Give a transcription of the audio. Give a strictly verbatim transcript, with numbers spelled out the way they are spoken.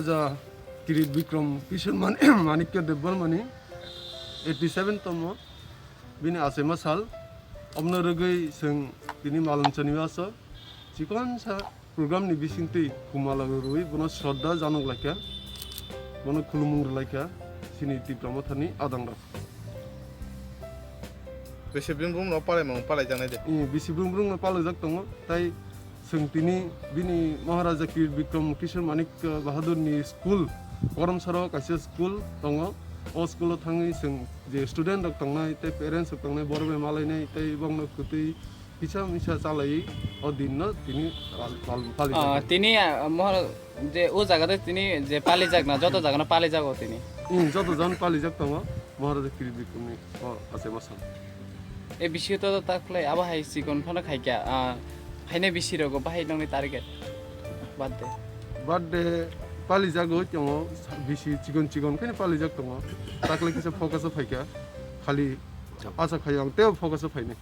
Raja Kirit Bikram Kishore Mani-, Manikya Debbarmani eighty seven tomo bini achaima sal. Omno rwgwi chwng tini Malumchani Baso chikonsa program ni bisingtwi kumala rwi bono shraddha janok laikha, bono khulumung rwlaikha chini Tipra Mothani adangrok. Bisi brum brum no palai mung palai janai de. I, bisi brum brum no palai jak tongo, tai chwng tini bini Maharaja Kir Bikram Kishore Manik Bahadur ni school, Korom Saro kaisa school tongo. O school o thangwi chwng je student rok tongnai, tei parents rok tongnai, borok bai malainai, tei bongno kwtwi kisa misa chalai o din no tini pal-, pal-, pali Ah, jago. Tini, ah, mohor je o jaga de tini je pali jak na, joto jaga no pali jago tini. Hmm, joto jan pali jak tongo, Maharaja Kir Bikram ni o achaima sal. E bisi to ta khlai abo hai chikon phano khai kya, ah, phainai bisi rogo bahai nongni target birthday. Birthday pali jago tongo, bisi chikon chikon khe pali jak tongo. Takle kisa focus o phaikha, khali asa khai ang teo focus o phainai.